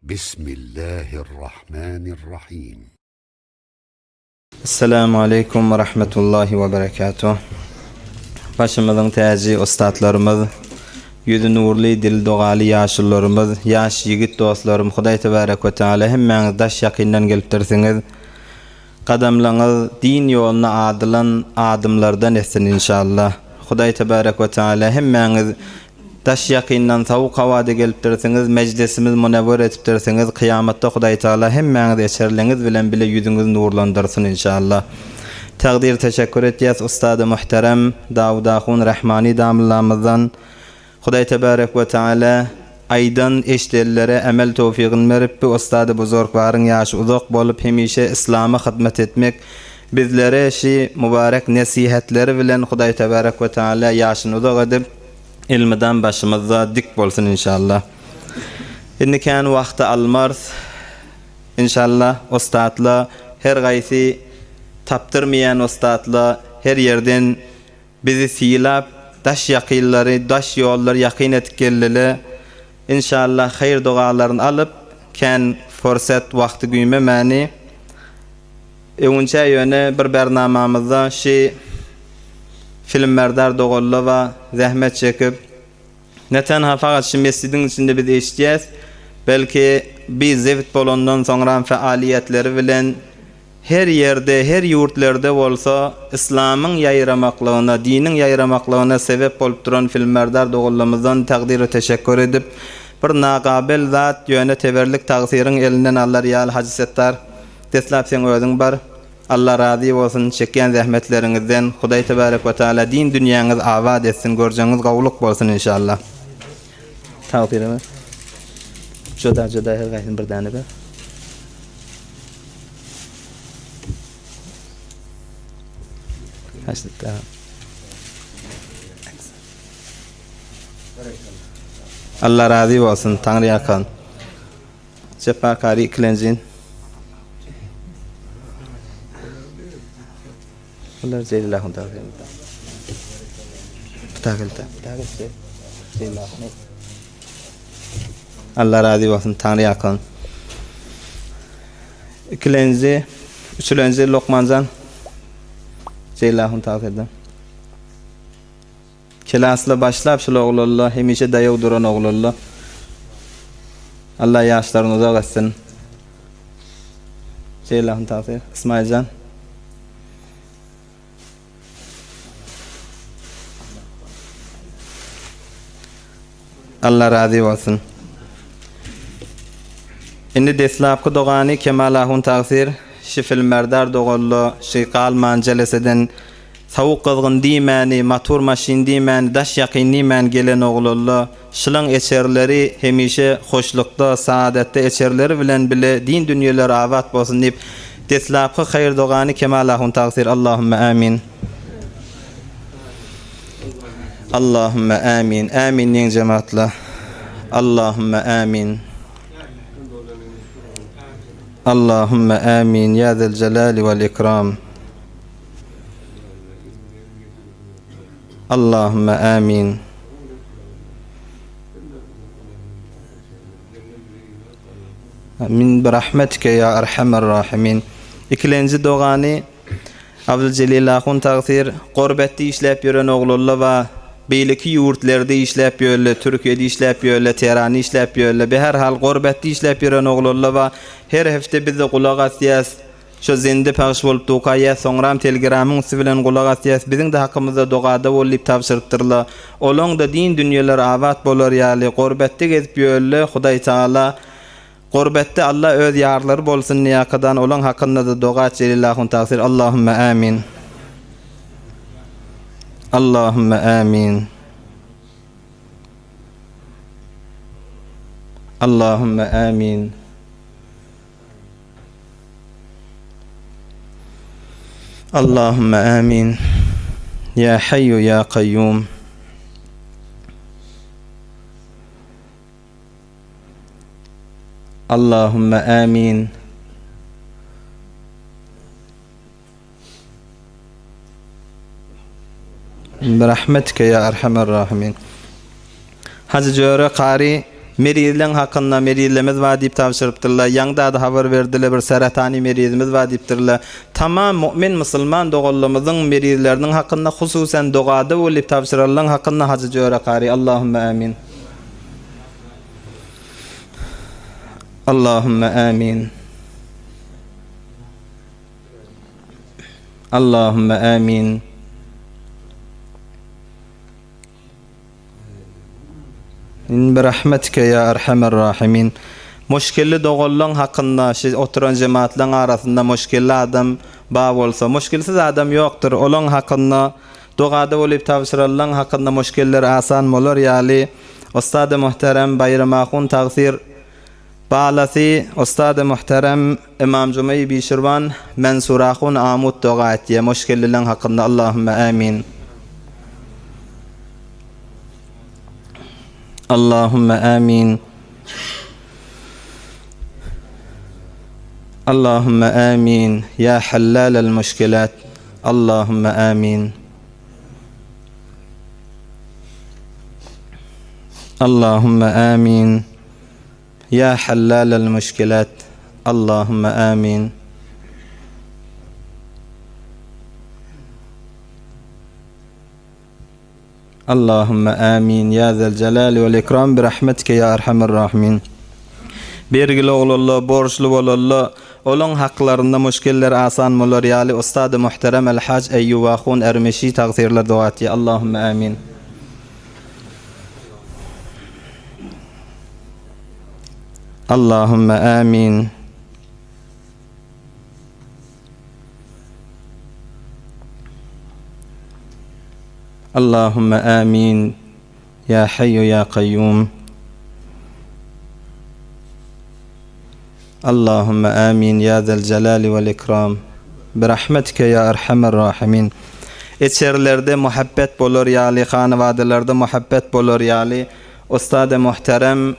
Bismillahirrahmanirrahim. Esselamu aleýkum we rahmetullahi we berekatuh. Başymyzyň täji ussatlarymyz, ýüzi nurly, dili dogaly ýaşulularymyz, ýaş ýigit dostlarym, Hudaý tebarek we teala hemmäňiz daş ýakyndan gelipdirsiňiz. Gadamlaňyz din ýoluna adylan adymlardan etsin inşallah. Hudaý tebarek we teala hemmäňiz Daş ýakyndan sowuk howada gelipdirsiňiz, mejlisimiz munewwer etipdirsiňiz, kyýamatda Hudaý Tagala hemmäňiz eçerleňiz bilen bile ýüzüňizi nurlandyrsyn inşallah. Tagdyr teşekkür etýäs Ustady muhterem Dawud ahun Rahmani damllamyzdan. Hudaý tebarek we taala aýdan eşdenlere emel towfygyn berip bi ustady buzurgwaryň ýaşy uzak bolup hemişe yslama hyzmat etmek bizlere şi mubarek nesihatleri bilen Hudaý tebarek we taala ýaşyny uzak edip Elmydam başymyzda dik bolsun inşallah. Indi kän wagty almarys. Inşallah ussatla her gaýsy tapdyrmaýan ussatla her ýerden bizi sylap daş ýakynlary daş ýollary ýakyn etip geldile. Inşallah haýyr dogalaryny alyp kän forsat wagty güýmemäni Öňünçä ýöne bir bernamamyzda şi Filmberdar Dogollawa zähmet çekip, ne tenha fakat şi mesjidiň içinde biz eşitýäs, belki bi zebit bolandan soňram fealiýetleri bilen her ýerde, her ýurtlerde bolsa yslamyň ýaýramaklygyna, diniň ýaýramaklygyna sebep bolup duran Filmberdar Dogollamyzdan takdyr we teşekkür edip, bir nagabel zat ýöne teberlik tagsyryň elinden alar ýaly Hajy Setdar Deslap seň özüň bar. Alla razy bolsun çekýän zähmetleriňizden Hudaý tebarek we taala din dünýäňiz abat etsin görjegiňiz gowluk bolsun inşallah. Tagsyra ber. Joda joda her gaýsyny bir däne ber. Alla razy bolsun Taňry ýalkasyn. Jepbar kary ikilenjin. Bular Jelil ahun tagsyr. Pitagelta, pitagelta. Jelil ahun. Allah razy bolsun, Taňry ýalkasyn. Ikilenji, üçülenji Lokmanjan. Jelil ahun tagsyrdan. Kelasla başlap şul oglanla hemişe daýaw duran oglanla Allah ýaşlaryny uzak etsin. Jeýlahym tagsyr. Ismailjan. Allah razy bolsun. Indi deslapky dogany Kemal ahun tagsyr şi filmerdar doganla şi galman jeleseden Sowuk gyzgyn diýmäni, matur maşyn diýmäni, daş ýakyn diýmän gelen oglanla, şylaň eçerleri hemişe hoşlukda, saadatda eçerleri bilen bile din dünýeleri abat bolsun diýip, deslapky haýyr dogany Kemal ahun tagsyr Allahümme ämin. Allahümme ämin. Ämin diýiň jematla. Allahümme ämin. Allahümme ämin. Ýa zel jelali wal ikram. Allahümme amin. Min birahmetike ya erhamer rahimin. Ikilenji dogany Abdüljelil ahun tagsyr gurbetde işläp ýören oglulla ba beýleki ýurtlarda işläp ýörle Türkiýede işläp ýörle Tehranda işläp ýörle be her hal gurbetde işläp ýören oglulla ba her hepde bizde gulak asýas Şo zende pagş bolup dukaýýas, soňram telgramyň üsti bilen gulak asýas, biziň-de hakymyzda dogada bol diýip tabşyrypdyrla. Olaň-da din dünýeleri abat bolar ýaly, gurbetde gezip ýörle, Hudaýtagala Gurbetde Alla öz ýarlary bolsun niýakadan olaň hakynda-da doga et Jelil ahun tagsyr Allahümme ämin. Allahümme ämin. Allahümme ämin. Allahümme amin. Ya Hayyu ya Kayyum. Allahümme amin. Birahmetike ya erhamer rahimin. Hajy Jöre kary. Merizleň hakynda merizlemiz bar diýip tabşyrypdyrlar. Ýaňy-da habar berdiler, bir seratany merizimiz bar diýipdirler. Tamam mu'min musulman doganlarymyzyň merizleriniň hakynda hususan dogada bol diýip tabşyranlaň hakynda Hajy Jöre kary Allahümme ämin. Allahümme ämin. Allahümme ämin. Birahmetike ýa erhamer rahimin. Muşkilli doganlaň hakynda şi oturan jematlaň arasynda muşkilli adam ba bolsa, muşkilsiz adam ýokdur, olaň hakynda dogada bolyp tabşyranlaň hakynda muşkiller asan bolar ýaly Ustady muhterem Baýram ahun tagsyr balasy Ustady muhterem Ymam Jumaýy Bişirwan Mensur ahun Amut doga etýä muşkillileň hakynda Allahümme ämin. Allahümme ämin. Allahümme ämin. Ýa hallalel muşkilat. Allahümme ämin. Allahümme ämin. Ýa hallalel muşkilat. Allahümme ämin. Allahümme amin ya zel celali vel ikram bi rahmetike ya erhamer rahimin. Bergili oglanla, borçly bolanla, olaň haklarynda muşkiller asan bolar ýaly Ustady muhterem El Haj Eýýub Ahun Ermişi tagsyrlar doga etýär. Allahümme amin. Allahümme amin. Allahümme amin Ya Hayyu Ya Kayyum Allahümme amin Ya Zel Celali vel İkram Birahmetike Ya Erhamer Rahimin Içerilerde muhabbet bolar ýaly, hanawadalarda muhabbet bolar ýaly, Ustady muhterem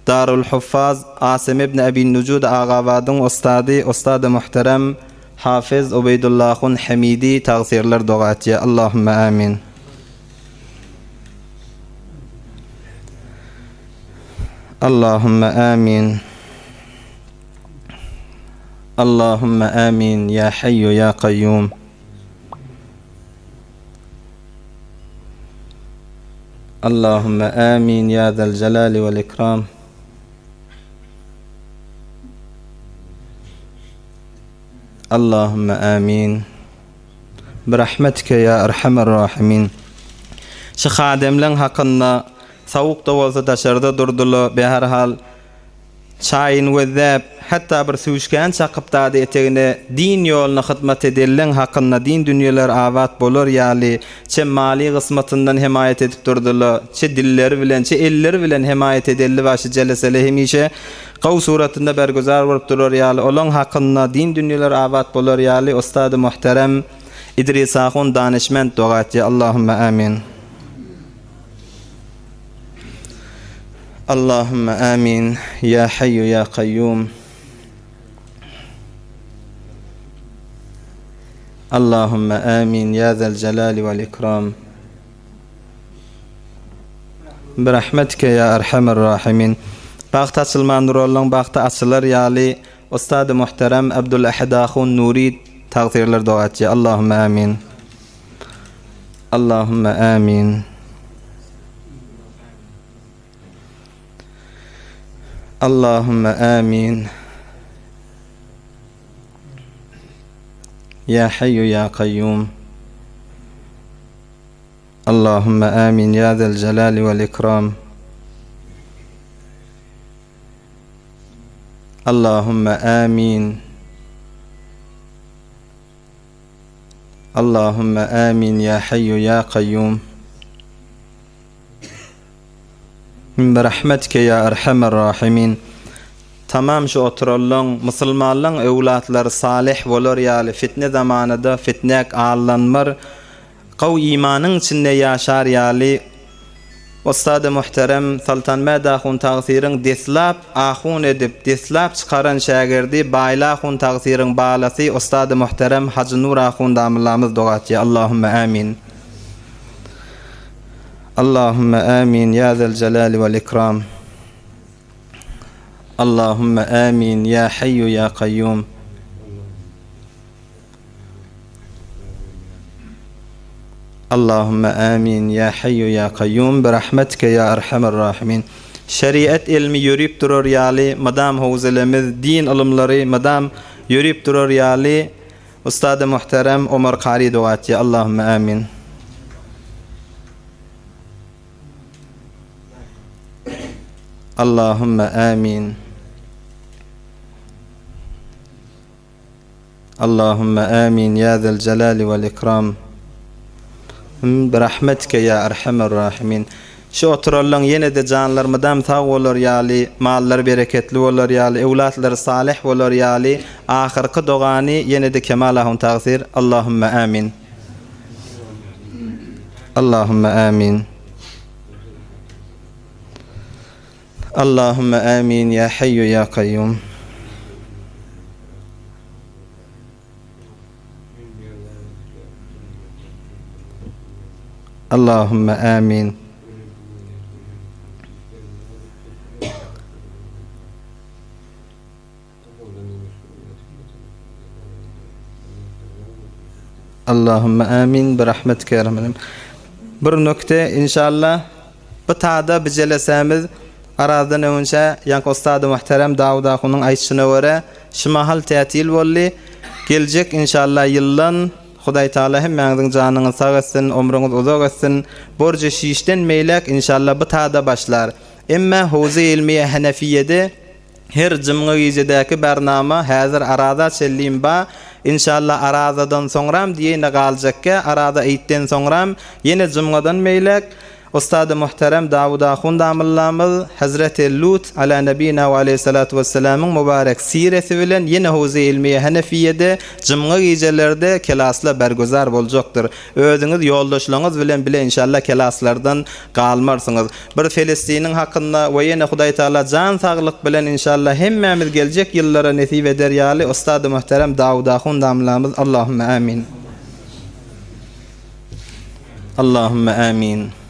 Darul Huffaz Asym ibn Ebi Nujud Agabadyň ustady, ustady muhterem Hafyz Ubeýdullahun Hemidi tagsyrlar doga etýär. Allahümme amin. Allahümme amin. Allahümme amin. Ya Hayyu ya Kayyum. Allahümme amin ya zel celali vel ikram. Allahümme amin. Birahmetike ya erhamer rahimin. Şu hademleň hakynda sowuk-da bolsa daşarda durdyla, beherhal Çaýyny gözläp, hatda bir süýşgän çakyp dady etegine, din ýoluna hyzmat edenleň hakynda din dünýeler abat bolar ýaly, çe maly gysmatyndan hemaýat edip durdyla, çe dilleri bilen, çe elleri bilen hemaýat edelli başy jelesele hemişe gowy suratynda bergüzar bolup durar ýaly, olaň hakynda din dünýeler abat bolar ýaly ustady muhterem Idris ahun danyşment doga etýär. Allahümme amin. Allahümme amin ya hayyu ya kayyum Allahümme amin ya zel celali vel ikram Birahmetike ya erhamer rahimin Bagty açylman duranlaň bagty açylar ýaly Ustady muhterem Abdul Ahad Ahun Nuri tagsyýerler doga etýär Allahümme amin Allahümme amin. Allahümme amin. Ya Hayyu ya Kayyum. Allahümme amin ya zel celali vel ikram. Allahümme amin. Allahümme amin ya hayyu ya kayyum. Birahmetike ya erhamer rahimin. Tamam şu oturanlaň, musulmanlaň öwlatlary salyh bolar ýaly fitne zamanada fitnäk aldanmar, Gowy imanyň içinde ýaşar ýaly Ussady muhterem Soltanmät ahun tagsyryň deslap ahun edip, deslap çykaran şägirdi Baýly ahun tagsyryň balasy Ussady muhterem Hajy Nur ahun damullamyz doga etýär. Allahümme ämin. Allahümme ämin ýa zel jelali vel ikram. Allahümme amin ya hayyu ya kayyum. Allahümme amin ya hayyu ya kayyum bi rahmetike ya erhamer rahimin. Şeriat ilmi ýörüp durar ýaly mydam howzelemiz din ylymlary mydam ýörüp durar ýaly Ustady muhterem Omar Kary doga etýär Allahümme amin. Allahümme amin. Allahümme amin ya zel celali vel ikram. Birahmetike ya erhamer rahimin. Şu oturanlaň ýene-de janlary mydam sag bolar ýaly, mallary bereketli bolar ýaly, öwlatlary salyh bolar ýaly ahyrky dogany ýene-de Kemal ahun tagsyr Allahümme amin. Allahümme amin. Allahümme amin ya hayyu ya kayyum. Allahümme amin. Allahümme amin bi rahmetike ya rahmet. Bir nokte inşallah bu tada bi jelesämiz Arazdan öňünçä ýaňky ustady muhterem Dawud ahunyň aýtşyna görä şu mahal tätil boldy. Geljek inşallah ýyldan Hudaý Taala hemmäňiziň janyňyzy sag etsin, omrüňiz uzak etsin. Borjy şişden meýläk inşallah bu tada başlar. Emme Howze ilmiýe Henefiýede Her jymga gijedäki barnama häzir Araza çenlim ba, inşallah Arazadan soňram diýeýne galjakkä Araza eýtden soňram ýene jymgadan meýläk Ustady muhterem Dawud ahun damyllamyz Hezreti Lut ala nebina we aleýhissalatu wessalamyň mübarek siresi bilen ýene Howze ilmiýe Henefiýede jymga gijelerde kelasla berguzar boljakdyr. Özüňiz ýoldaşlaňyz bilen bile inşallah kelaslardan galmarsyňyz. Bir Felestiniň hakynda we ýene Hudaý Taala jan saglyk bilen inşallah hemmämiz geljek ýyllara nesip eder ýaly Ustady muhterem Dawud ahun damlamyz Allahümme amin. Allahümme amin.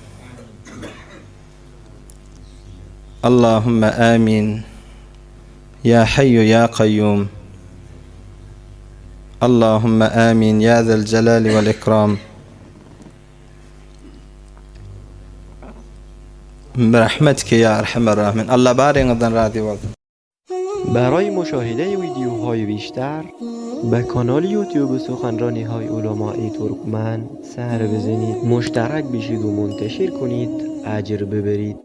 Allahümme amin. Ya hayyu ya kayyum. Allahümme amin ya zel celali vel ikram. Birahmetike ya erhamer rahimin. Allah baryňyzdan razy bolsun. برای مشاهده ویدیوهای بیشتر به کانال یوتیوب سخنرانی های علمای ترکمن سر بزنید مشترک بشید و منتشر کنید اجر ببرید.